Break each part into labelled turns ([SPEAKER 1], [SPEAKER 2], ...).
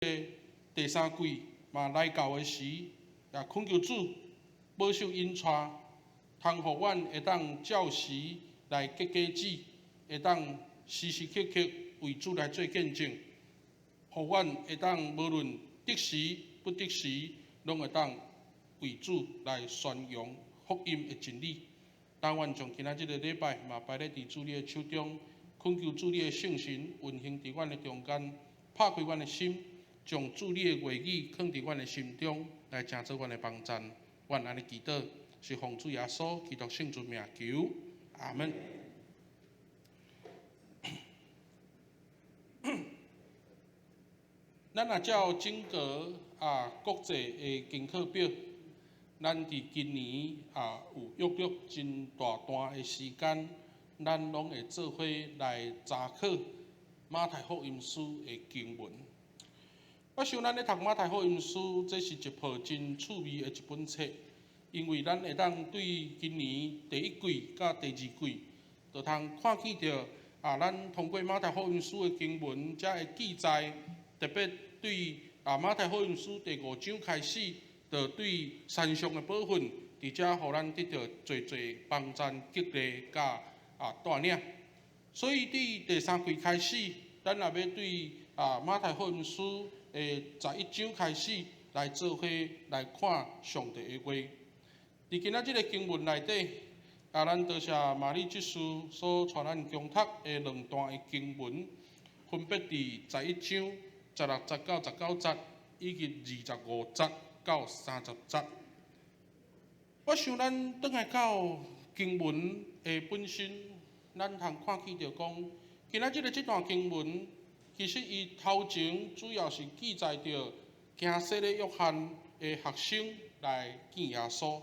[SPEAKER 1] 第三季嘛來到的時，也懇求主保守引帶，通予阮會當照時來結果子，會當時時刻刻為主來做見證，予阮會當無論得時不得時，攏會當為主來宣揚福音的真理。但願將今仔這个禮拜嘛擺咧佇主你的手中，懇求主你的聖神運行佇阮的中間，拍開阮的心，將主你的話語囥佇阮的心中，來成做阮的幫贊。阮按呢祈禱，是奉主耶穌基督聖尊名求，阿門。咱若照整個國際的功課表，咱佇今年有約略真大段的時間，咱攏會做伙來查考馬太福音書的經文。我想咱咧讀馬太福音書，這是一部真趣味的一本冊，因為咱會當對今年第一季佮第二季，就通看見著咱通過馬太福音書的經文，才會記載，特別對馬太福音書第五章開始，就對山上的寶訓，佇遮予咱得著濟濟幫贊、激勵佮帶領。所以佇第三季開始，咱也欲對馬太福音書的11章開始來做伙來看上帝的話。佇今仔這个經文內底，咱多謝瑪麗執事所帶咱共讀的兩段的經文，分別佇十一章16節到19節，以及25節到30節。我想咱轉來到經文的本身，咱通看見著講，今仔這个這段經文，其實伊頭前主要是記載著行洗禮約翰的學生來見耶穌。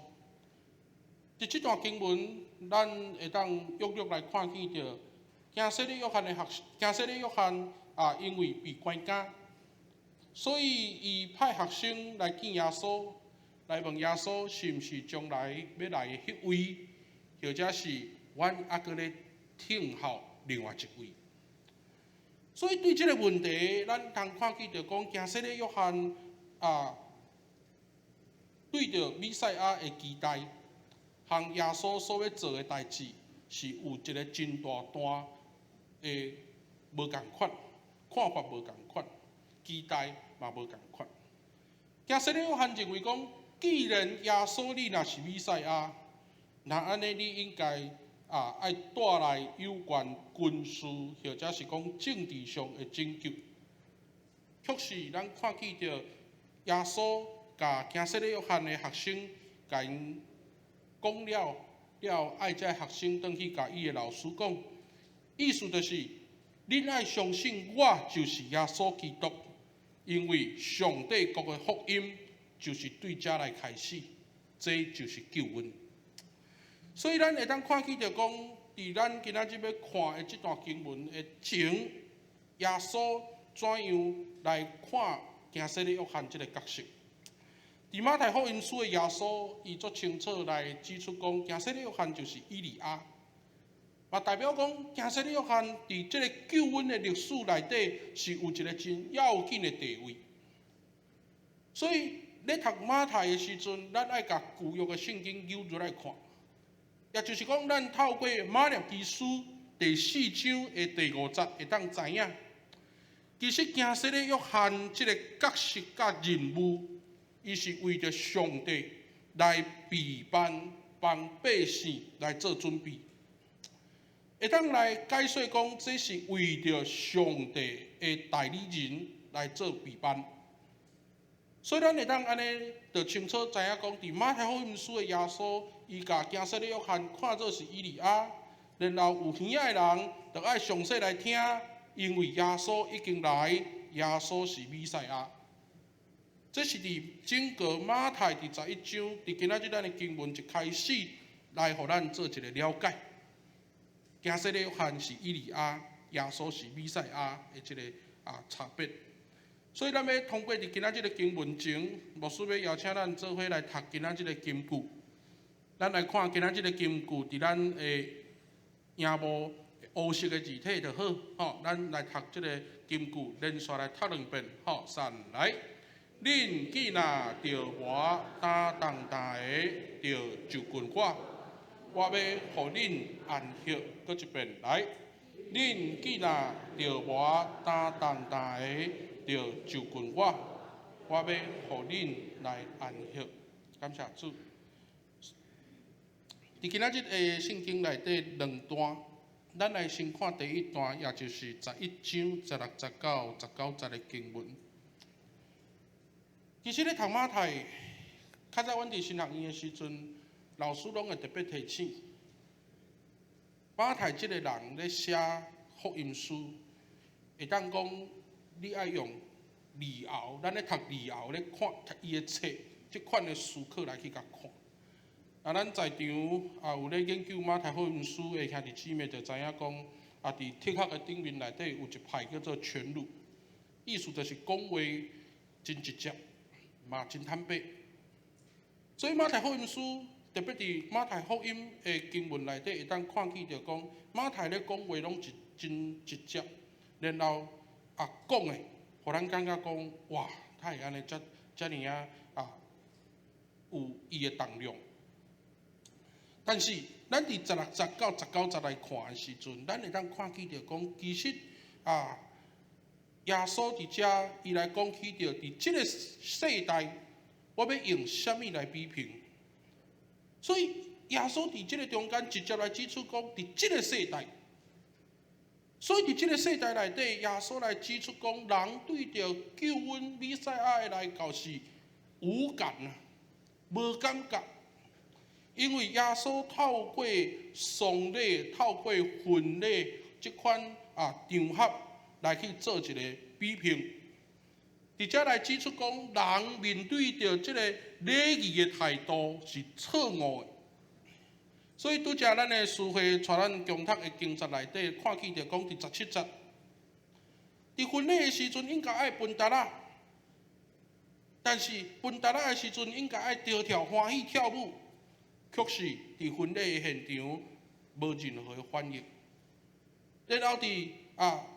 [SPEAKER 1] 佇這段經文，咱會當約略來看見著行洗禮約翰因為被關監，所以伊派學生來見耶穌，來問耶穌是毋是將來欲來的彼位，或者是阮猶閣咧等候另外一位。所以對這个問題，咱通看見著講，行洗禮約翰對著彌賽亞的期待，和耶穌所欲做的代誌，是有一个真大段的無仝款，看法無仝款，期待嘛無仝款。行洗禮約翰認為講，既然耶穌你若是彌賽亞，那按呢你應該愛帶來有關軍事或者是講政治上的拯救。卻是咱看見著耶穌共行洗禮約翰的學生，共𪜶講了了，愛這學生轉去共伊的老師講，意思就是，恁愛相信我就是耶穌基督，因為上帝國的福音就是對遮來開始，這就是救恩。所以咱會當看見著講，佇咱今仔日欲看的這段經文的前，耶穌怎樣來看行洗禮約翰這个角色？佇馬太福音書的耶穌，伊足清楚來指出講，行洗禮約翰就是以利亞，嘛代表講，行洗禮約翰佇這个救恩的歷史內底是有一个真要緊的地位。所以咧讀馬太的時陣，咱愛共舊約的聖經扭入來看。也就是講，咱透過馬拉基書第四章的第五節會當知影，其實行洗禮約翰這个角色佮任務，伊是為著上帝來備辦幫百姓來做準備，會當來解說講，這是為著上帝的代理人來做備辦。所以咱會當按呢，就清楚知影講，佇馬太福音書的耶穌，伊共行洗禮約翰看做是以利亞，然後有耳仔的人，就愛詳細來聽，因為耶穌已經來，耶穌是彌賽亞。這是佇整個馬太第十一章，佇今仔日咱的經文一開始，來予咱做一个了解。行洗禮約翰是以利亞，耶穌是彌賽亞的這个差別。所以咱欲通過佇今仔這个經文前，牧師欲邀請咱做伙來讀今仔這个金句。咱來看今仔這个金句，佇咱的螢幕烏色的字體就好，吼，咱來讀這个金句，連續來讀兩遍，吼，三來。恁既若著我擔重擔的，就就近我，我欲予恁安息。閣一遍來。恁既若著我擔重擔的，就就近我，我欲予恁來安息。感謝主。佇今仔日的聖經內底兩段，咱來先看第一段，也就是11章16節到19節的經文。其實咧讀馬太，較早阮佇神學院的時陣，老師攏會特別提醒，馬太這个人咧寫福音書，會當講你愛用字甌，咱咧讀字甌咧看讀伊的冊，這款的思考來去共看。啊，咱在場也有咧研究馬太福音書的兄弟姊妹就知影講，啊，佇哲學的頂面內底有一派叫做全魯，意思就是講話真直接，嘛真坦白。所以馬太福音書特別佇馬太福音的經文內底，會當看見著講，馬太咧講話攏是真直接，然後啊講的，予咱感覺講，哇，他會按呢遮遮爾仔啊，有伊的重量。但是，咱佇16節到19節來看的時陣，咱會當看見著講，其實啊，耶穌佇遮伊來講起著，佇這个世代，我欲用啥物來比評？所以耶穌佇這个中間直接來指出講，佇這个世代，所以佇這个世代內底，耶穌來指出講，人對著救恩彌賽亞的來到是無感啊，無感覺。因為耶穌透過喪禮、透過婚禮這款啊場合來去做一个比評，佇遮來指出講，人面對著這个禮儀的態度是錯誤的。所以拄才咱的詩會帶咱共讀的經節內底，看見著講佇17節，佇婚禮的時陣應該愛分碟仔，但是分碟仔的時陣應該愛跳跳歡喜跳舞。卻是佇婚禮的現場無任何的反應。然後佇啊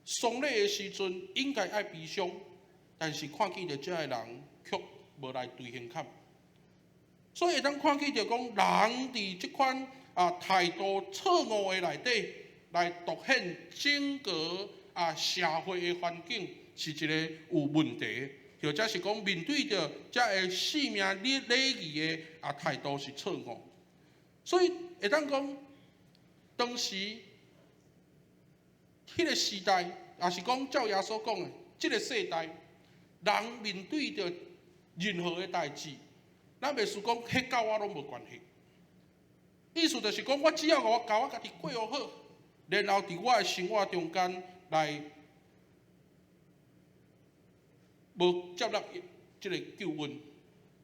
[SPEAKER 1] 喪禮的時陣應該愛悲傷，但是看見著遮的人卻無來隨胸坎。所以會當看見著講，人佇這款啊態度錯誤的內底，來凸顯整個啊社會的環境是一個有問題。或者是講面對著遮个生命禮禮儀的啊態度是錯誤，所以會當講當時彼个時代，也是講照耶穌講的，這个世代人面對著任何的代誌，咱袂輸講，彼佮我攏無關係。意思就是講，我只要我共我家己過好，然後佇我的生活中間來無接納這个救恩，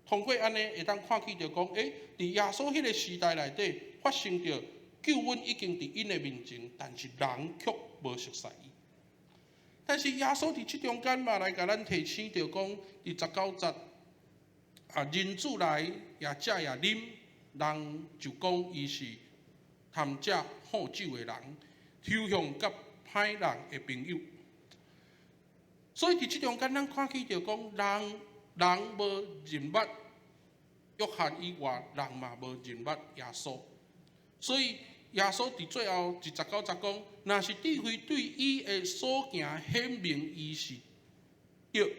[SPEAKER 1] 通過按呢會當看見著講，佇耶穌彼个時代內底發生著救恩已經佇𪜶的面前，但是人卻無熟似伊。但是耶穌佇這中間嘛來共咱提醒著講，佇19節啊，人子來也食也啉，人就講伊是貪食好酒的人，抽象佮歹人的朋友。所以佇這中間，咱看見著講，人人無認捌約翰以外，人嘛無認捌耶穌。所以耶穌佇最後佇19節講，若是智慧對伊的所行顯明，伊是對。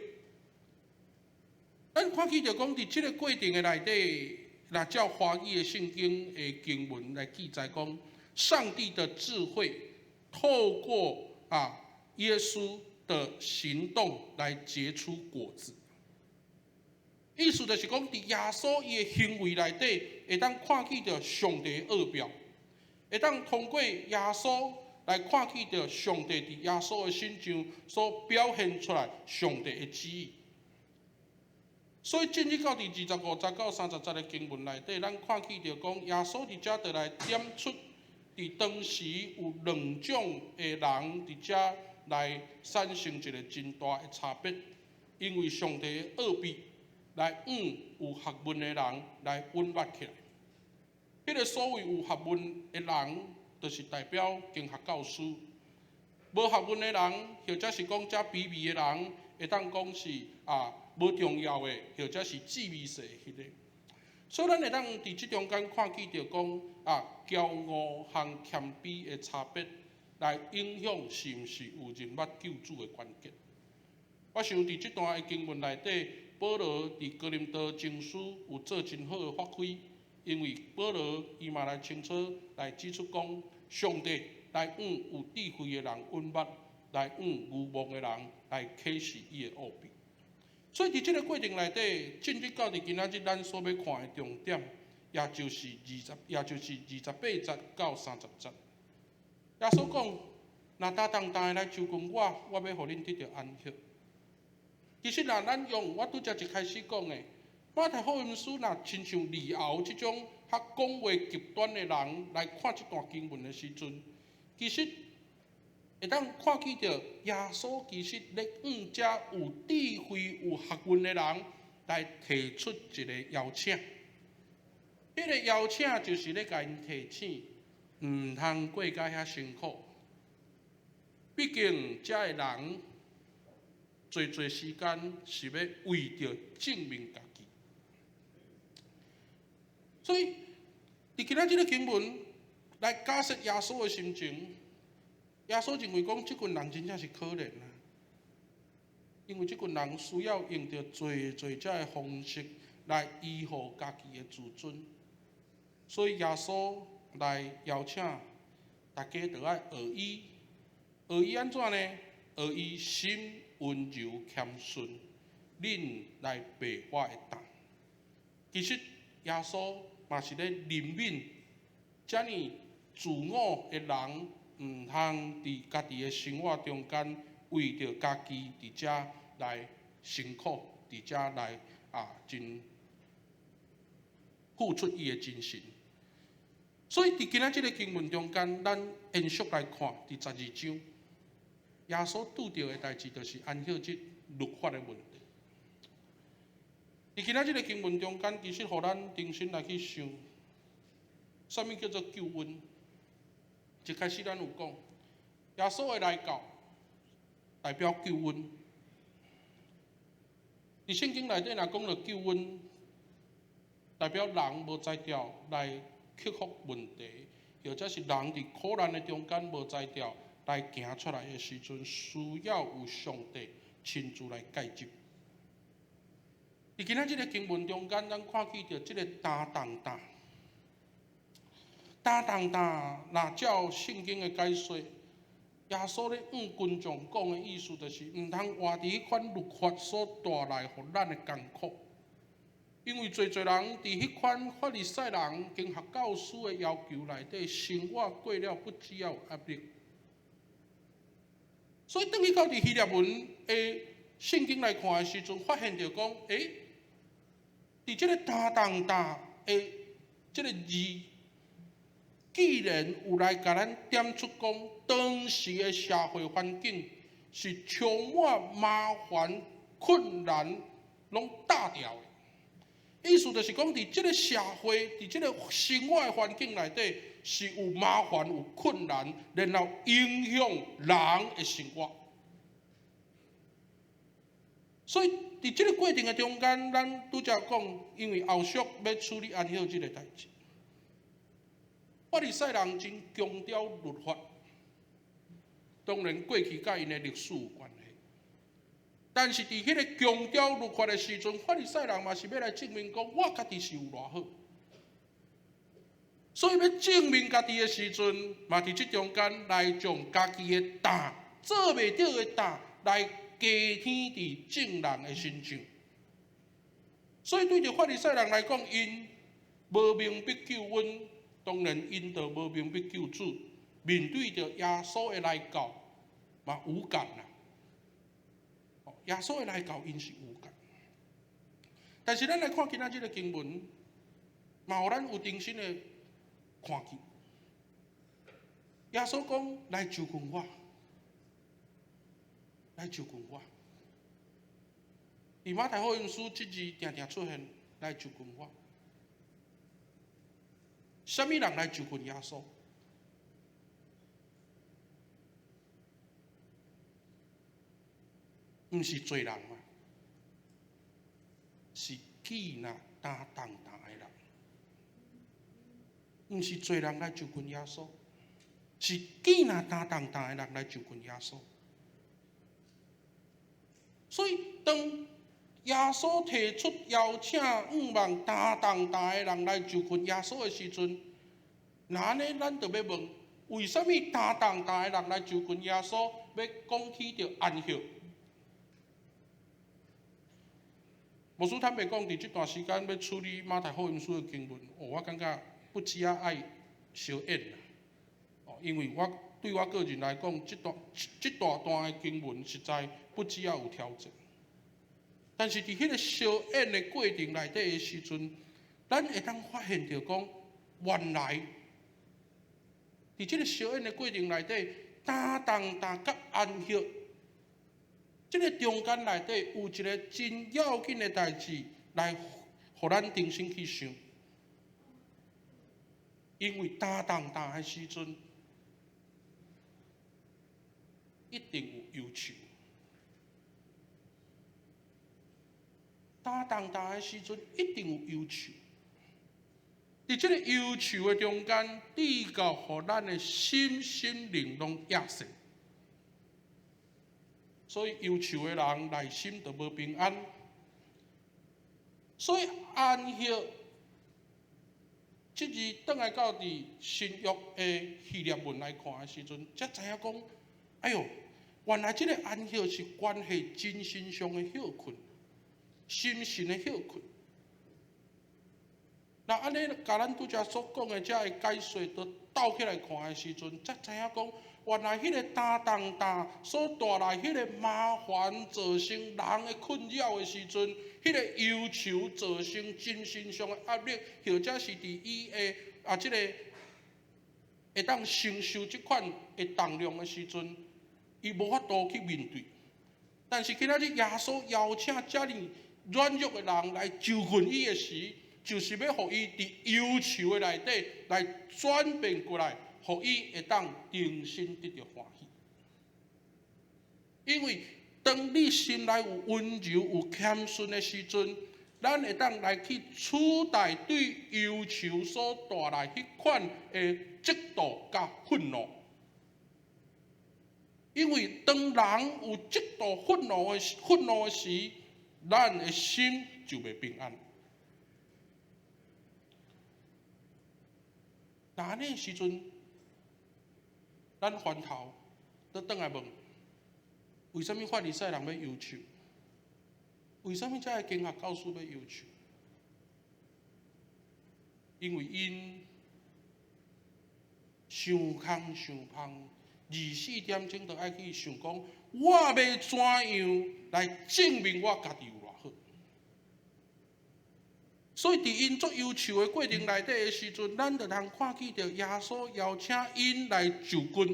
[SPEAKER 1] 咱看見著講，佇這个過程的內底，若照華語的聖經的經文來記載講，上帝的智慧透過啊耶穌的行動來結出果子，意思就是講，佇耶穌伊的行為內底，會當看見著上帝的奧秘，會當通過耶穌來看見著上帝佇耶穌的身上所表現出來上帝的旨意。所以進入到佇25節到30節的經文內底，咱看見著講，耶穌佇遮就來點出，佇當時有兩種的人佇遮來產生一个真大的差別，因為上帝的奧秘來向有學問的人來隱瞞起來。彼个所謂有學問的人，就是代表經學教師；無學問的人，或者是講遮卑微的人，會當講是無重要的，或者是至微細的彼個。所以咱會當佇這中間看見著講驕傲和謙卑的差別，來影響是毋是有認捌救主的關鍵。我想佇這段的經文內底，保羅佇哥林多前書有做真好的發揮，因為保羅伊嘛來清楚來指出講，上帝來向有智慧的人隱密，來向愚妄的人來啟示伊的奧秘。所以佇這个過程內底，進入到佇今仔日咱所欲看的重點，也就是28節到30節。耶穌講：若擔重擔的來就近我，我欲予恁得著安息。其實若咱用我拄才一開始講的，馬太福音書若親像李敖這種較講話極端的人來看這段經文的時陣，其實會當看見著耶穌其實咧向遮有智慧、有學問的人來提出一个邀請。彼个邀請就是咧共𪜶提醒，毋通過甲遐辛苦。畢竟遮的人濟濟時間是欲為著證明家己。所以，佇今仔這个經文來假設耶穌的心情，耶穌認為講這群人真正是可憐啊，因為這群人需要用著濟濟遮的方式來維護家己的自尊，所以耶穌來邀請大家著愛學伊，學伊按怎呢？學伊心溫柔謙遜，恁來背我的擔。其實耶穌嘛是咧憐憫遮爾自我的人，毋通佇家己的生活中間為著家己佇遮來辛苦，佇遮來真付出伊的精神。所以佇今仔這个經文中間，咱延續來看，佇12章，耶穌拄著的代誌就是安息日律法的問題。佇今仔這个經文中間，其實予咱重新來去想，啥物叫做救恩？一開始咱有講，耶穌的來到代表救恩。佇聖經內底若講著救恩，代表人無才調來克服問題，或者是人佇苦難的中間無才調來行出來的時陣，需要有上帝親自來介入。佇今仔這个經文中間，咱看見著這个擔重擔，擔重擔，若照聖經的解說，耶穌咧向群眾講的意思，就是毋通活佇彼款律法所帶來予咱的艱苦。因為濟濟人佇彼款法利賽人、經學教師的要求內底，生活過了不只要有壓力。所以，轉去到佇希臘文的聖經來看的時陣，發現著講，佇這个擔重擔的這个字，既然有來共咱點出講，當時的社會環境是充滿麻煩、困難，攏搭掉的。意思就是講，佇這个社會，佇這个生活的環境內底，是有麻煩、有困難，然後影響人的生活。所以，佇這个過程的中間，咱拄才講，因為後續欲處理安息這个代誌，法利賽人真強調律法，當然過去佮𪜶的歷史有關係。但是佇彼个強調律法的時陣，法利賽人嘛是欲來證明講，我家己是有偌好。所以欲證明家己的時陣，嘛佇這中間來將家己的擔做袂著的擔來加添佇眾人的身上。所以對著法利賽人來講，𪜶無明白救恩，當然𪜶就無明白救主。面對著耶穌的來到，嘛有感啦。耶穌的來到，𪜶是有感。但是咱來看今仔這个經文，嘛予咱有重新的看見。耶穌講：來就近我，來就近我。佇馬太福音書這字定定出現，來就近我。啥物人來就近耶穌？毋是濟人啊，是肩若擔重擔的人。毋是濟人來就近耶穌，是肩若擔重擔的人來就近耶穌。所以當耶穌提出邀請，向望擔重擔的人來就近耶穌的時陣，那按呢咱就欲問，為啥物擔重擔的人來就近耶穌，欲講起著安息？牧師坦白講，佇這段時間欲處理馬太福音書的經文，哦，我感覺不止仔愛相演啦。哦，因為我對我個人來講，這段這大段的經文實在不止仔有挑戰。但是佇彼個相演的過程內底的時陣，咱會當發現著講，原來佇這个相演的過程內底，擔重擔佮安息，這个中間內底有一个真要緊的代誌，來予咱重新去想。因為擔重擔的時陣，一定有憂愁。擔重擔的時陣，一定有憂愁。佇這个憂愁的中間，至到予咱的心心靈攏壓碎。所以憂愁的人內心就無平安。所以安息，這字轉來到佇新約的希臘文來看的時陣，才知影講，哎喲，原來這个安息是關係精神上的歇睏，心神的歇睏。那按呢，共咱拄才所講的這个解說都鬥起來看的時陣，才知影講，原來彼个擔重擔所帶來彼个麻煩，造成人的困擾的時陣，彼个憂愁造成精神上的壓力，或者是佇伊的啊這个會當承受這款的重量的時陣，伊無法度去面對。但是今仔日耶穌邀請遮爾軟弱的人來就近伊的時，就是欲予伊佇憂愁的內底來轉變過來，予伊會當重新得著歡喜。因為當你心內有溫柔、有謙遜的時陣，咱會當來去取代對憂愁所帶來彼款的嫉妒佮憤怒。因為當人有嫉妒、憤怒的時，咱的心就袂平安。那按呢時陣，咱回頭閣轉來問：為啥物法利賽人欲憂愁？為啥物這个經學教師欲憂愁？因為𪜶傷空傷芳，24點鐘都愛去想講，我欲怎樣來證明我家己有偌好？所以，佇𪜶作憂愁的過程內底的時陣，咱就通看見著耶穌邀請𪜶來就近，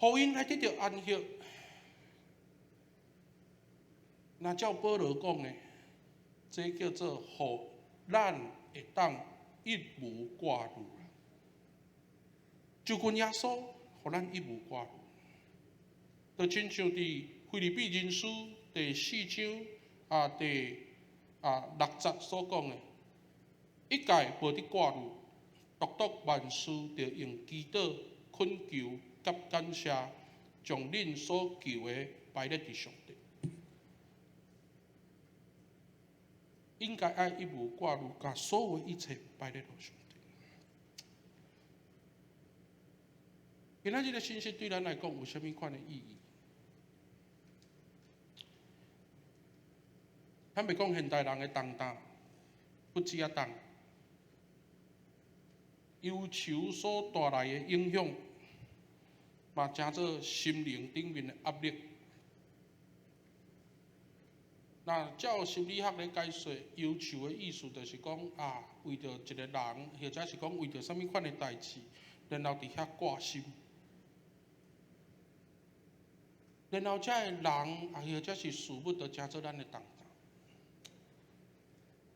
[SPEAKER 1] 予𪜶來得著安息。若照保羅講的，這叫做予咱會當一無掛慮。就近耶穌，予咱一無掛慮。就親像佇腓立比人書第四章第六節所講的，一概無得掛慮，獨獨萬事著用祈禱、懇求佮感謝，將恁所求的擺列佇上帝。應該愛一無掛慮，共所有一切擺列予上帝。今仔日的信息對咱來講有啥物款的意義？坦白講，現代人的重擔不止仔重，憂愁所帶來的影響，嘛成做心靈頂面的壓力。那照心理學咧解說，憂愁的意思就是講啊，為著一个人，或者是講為著啥物款的代誌，然後佇遐掛心，然後這个人啊，或者是事物，就成做咱的重擔。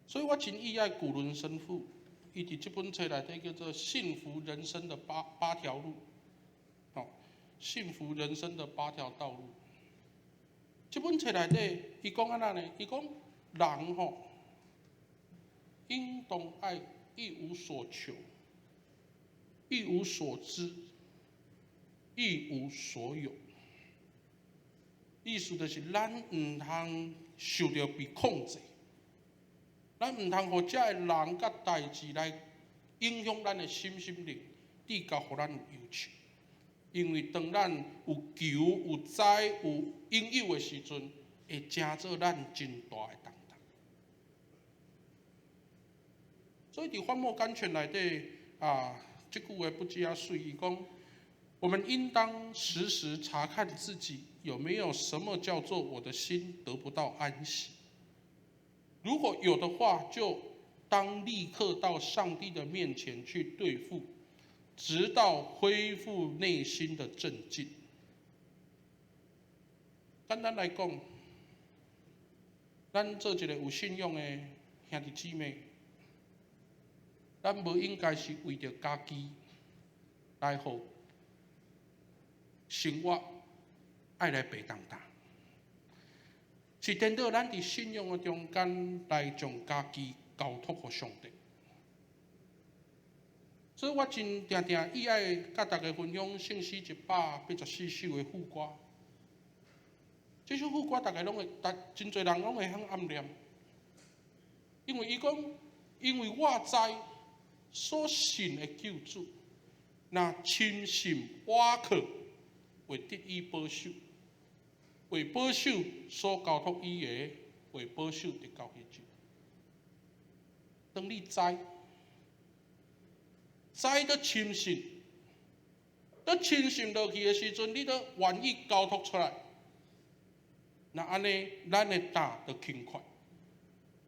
[SPEAKER 1] 所以我真喜愛古倫神父，伊佇這本冊內底叫做《幸福人生的八條路》，哦，幸福人生的八條道路。這本冊內底，伊講按怎呢？伊講人吼，應當愛一無所求，一無所知，一無所有。意思就是咱毋通受著被控制，咱毋通予遮的人佮代誌來影響咱的心心靈，至到予咱有憂愁。因為當咱有求、有知、有擁有的時陣，會成做咱真大的重擔。所以佇反默甘泉內底啊，這句話不止仔媠，伊講：我們應當時時查看自己有沒有什麼叫做我的心得不到安息。如果有的話，就當立刻到上帝的面前去對付，直到恢復內心的鎮靜。簡單來講，咱做一個有信仰的兄弟姊妹，咱無應該是為著家己來予生活愛來爬重擔，是顛倒咱佇信仰的中間來將家己交託予上帝。所以我真定定意愛佮大家分享聖詩184首的副歌。這首副歌大家攏會，逐真濟人攏會曉暗念，因為伊講，因為我知所信的救主，若深信倚靠，會得以保守，為保守所交託伊的，會保守直到彼日。當你知，知得深信，當深信落去的時陣，你都願意交託出來。那按呢，咱的擔就輕快，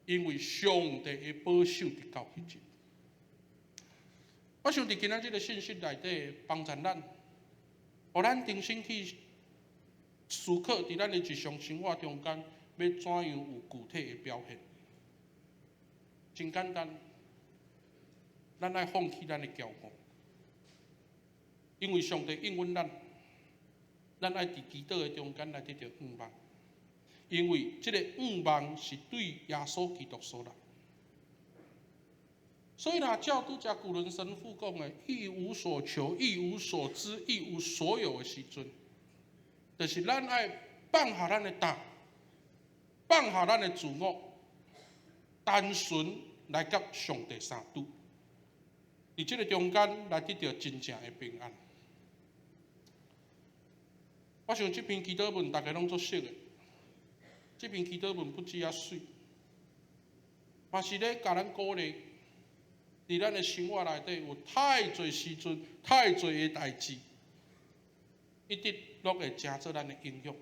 [SPEAKER 1] 因為上帝會保守直到彼日。我想佇今仔這个信息內底幫助咱，予咱重新去思考，佇咱的日常生活中間，欲怎樣有具體的表現。真簡單，咱愛放棄咱的驕傲，因為上帝應允咱，咱愛佇祈禱的中間來得著向望，因為這个向望是對耶穌基督所來。所以若照拄才古倫神父講的，一無所求、一無所知、一無所有的時陣，就是咱愛放下咱的擔，放下咱的自我，單純來佮上帝相拄，佇這个中間來得著真正的平安。我想這篇祈禱文大家攏足熟的，這篇祈禱文不止仔媠，嘛是咧共咱鼓勵。佇咱的生活內底有太濟時陣、太濟的代誌，一直攏會成做咱的影響。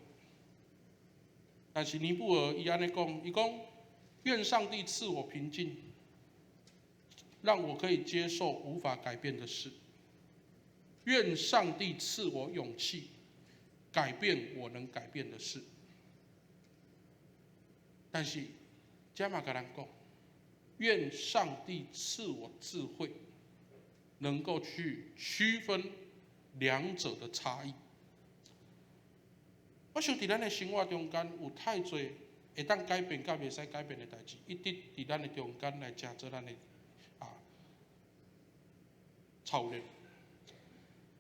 [SPEAKER 1] 但是尼布爾伊按呢講，伊講願上帝賜我平靜，讓我可以接受無法改變的事。願上帝賜我勇氣，改變我能改變的事。但是，這嘛共咱講，願上帝賜我智慧，能夠去區分兩者的差異。我想佇咱的生活中間有太濟會當改變佮袂使改變的代誌，一直佇咱的中間來成做咱的操練。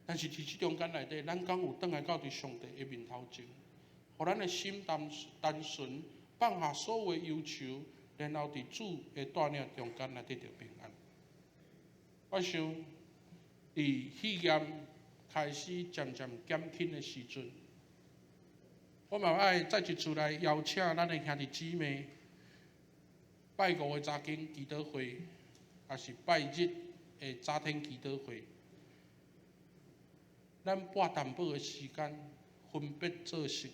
[SPEAKER 1] 但是佇這中間內底，咱敢有轉來到佇上帝的面頭前，予咱的心單單純，放下所有的憂愁，然後佇主的帶領中間來得著平安。我想，佇肺炎開始漸漸減輕的時陣，我嘛愛再一次來邀請咱的兄弟姊妹，拜五的查經祈禱會，抑是拜日的早天祈禱會，咱撥淡薄的時間，分別做聖，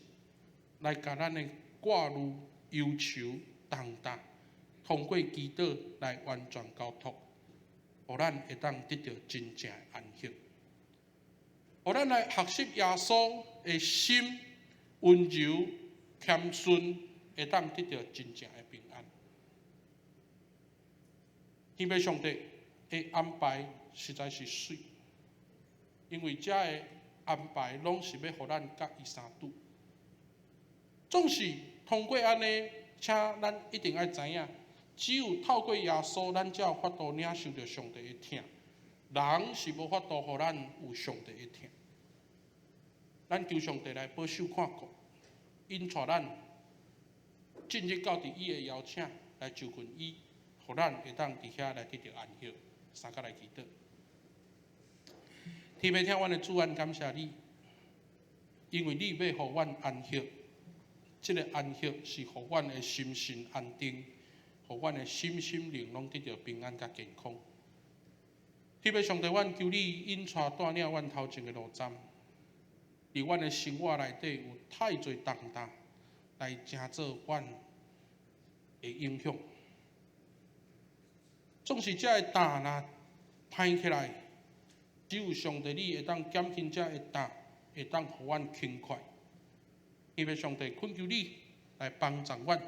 [SPEAKER 1] 來共咱的掛慮、憂愁、重擔，通過祈禱來完全交託，予咱會當得著真正的安息。予咱來學習耶穌的心溫柔、謙遜，會當得著真正的平安。天父上帝的安排實在是媠，因為這个安排攏是欲予咱佮伊相拄。總是通過按呢，請咱一定愛知影，只有透過耶穌，咱才有法度領受著上帝的疼。人是無法度予咱有上帝的疼。咱求上帝來保守看顧，引帶咱進入到佇伊的邀請來就近伊，予咱會當佇遐來得著安息。三個來祈禱。天父疼阮的主，阮感謝你，因為你欲予阮安息，這个安息是予阮的心神安定，予阮的身心靈攏得著平安佮健康。天父上帝，阮求你引帶帶領阮頭前的路站，佇阮的生活內底有太濟重擔來成做阮的影響。總是這个擔若歹起來，只有上帝你會當減輕這个擔，會當予阮輕快。天父上帝，懇求你來幫助阮，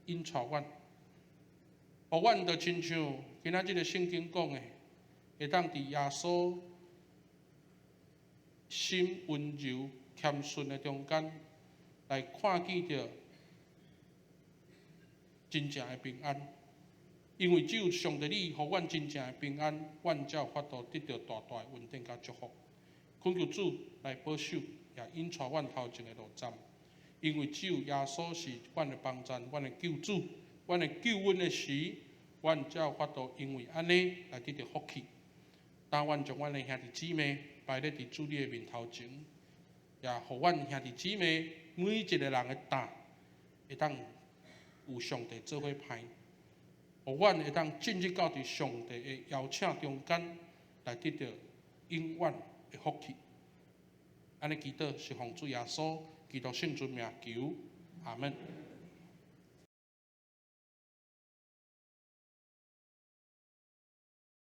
[SPEAKER 1] 引帶阮，予阮就親像今仔這个聖經講的，會當佇耶穌心溫柔謙遜的中間，來看見著真正的平安。因為只有上帝你予阮真正的平安，阮才有法度得著大大的恩典佮祝福。懇求主來保守，也引帶阮頭前的路站。因為只有耶穌是阮的幫贊，阮的救主，阮的救阮的時，阮才有法度因為按呢來得著福氣。當阮將阮的兄弟姊妹擺咧佇主你的面頭前，也予阮兄弟姊妹每一個人的擔，會當有上帝做伙排，予阮會當進入到佇上帝的邀請中間，來得著永遠的福氣。按呢祈禱是奉主耶穌基督聖尊名求，阿門。